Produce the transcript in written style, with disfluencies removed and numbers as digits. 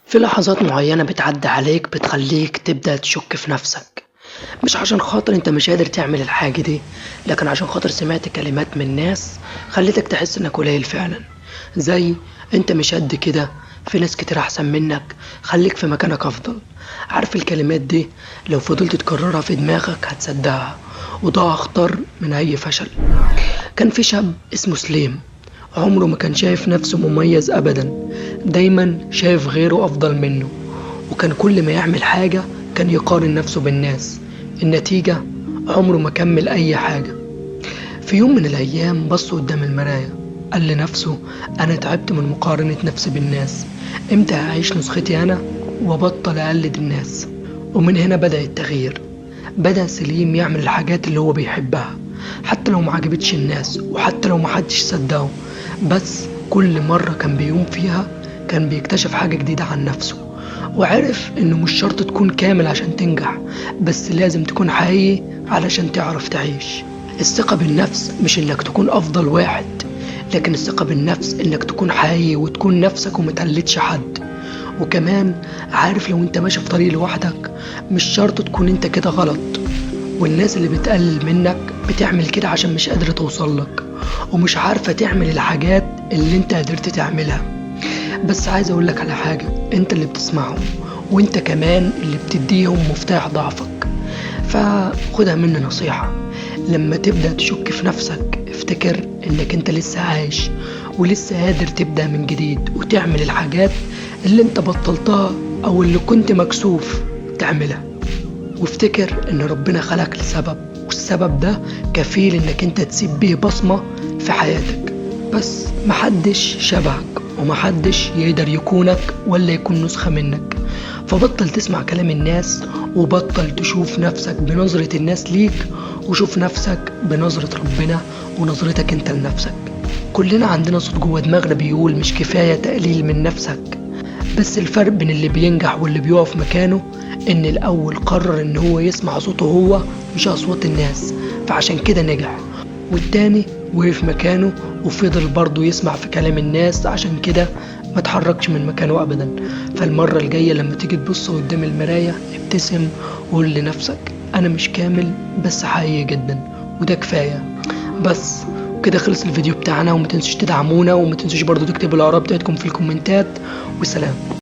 في لحظات معينة بتعدي عليك بتخليك تبدأ تشك في نفسك، مش عشان خاطر انت مش قادر تعمل الحاجة دي، لكن عشان خاطر سمعت كلمات من ناس خلتك تحس انك قليل فعلا، زي انت مش قد كده، في ناس كتير احسن منك، خليك في مكانك افضل. عارف الكلمات دي لو فضلت تكررها في دماغك هتصدقها، وده اخطر من اي فشل. كان في شاب اسمه سليم، عمره ما كان شايف نفسه مميز ابدا، دايما شايف غيره افضل منه، وكان كل ما يعمل حاجة كان يقارن نفسه بالناس. النتيجة عمره ما كمل اي حاجة. في يوم من الايام بص قدام المراية، قال لنفسه انا تعبت من مقارنة نفسي بالناس، امتى هعيش نسختي انا وابطل اقلد الناس؟ ومن هنا بدأ التغيير. بدأ سليم يعمل الحاجات اللي هو بيحبها حتى لو ما عجبتش الناس وحتى لو ما حدش صدقه، بس كل مرة كان بيقوم فيها كان بيكتشف حاجة جديدة عن نفسه، وعرف انه مش شرط تكون كامل عشان تنجح، بس لازم تكون حقيقي علشان تعرف تعيش. الثقة بالنفس مش انك تكون افضل واحد، لكن الثقة بالنفس انك تكون حقيقي وتكون نفسك ومتقلدش حد. وكمان عارف لو انت ماشي في طريق لوحدك مش شرط تكون انت كده غلط، والناس اللي بتقلل منك بتعمل كده عشان مش قادرة توصلك ومش عارفة تعمل الحاجات اللي انت قدرت تعملها. بس عايز اقولك على حاجة، انت اللي بتسمعهم وانت كمان اللي بتديهم مفتاح ضعفك، فخدها مني نصيحة، لما تبدأ تشك في نفسك افتكر انك انت لسه عايش ولسه قادر تبدأ من جديد وتعمل الحاجات اللي انت بطلتها او اللي كنت مكسوف تعملها. وافتكر ان ربنا خلقك لسبب، والسبب ده كفيل انك انت تسيب بيه بصمة في حياتك. بس محدش شبهك ومحدش يقدر يكونك ولا يكون نسخة منك، فبطل تسمع كلام الناس وبطل تشوف نفسك بنظرة الناس ليك، وشوف نفسك بنظرة ربنا ونظرتك انت لنفسك. كلنا عندنا صوت جوه دماغنا بيقول مش كفاية تقليل من نفسك، بس الفرق بين اللي بينجح واللي بيقف مكانه ان الاول قرر ان هو يسمع صوته هو مش اصوات الناس، فعشان كده نجح، والتاني وقف مكانه وفضل برضه يسمع في كلام الناس، عشان كده ما تحركش من مكانه ابدا. فالمرة الجاية لما تيجي تبص قدام المراية ابتسم وقول لنفسك انا مش كامل بس حقيقي جدا، وده كفاية. بس وكده خلص الفيديو بتاعنا، وما تنسوش تدعمونا وما تنسوش برضو تكتبوا الآراء بتاعتكم في الكومنتات، وسلام.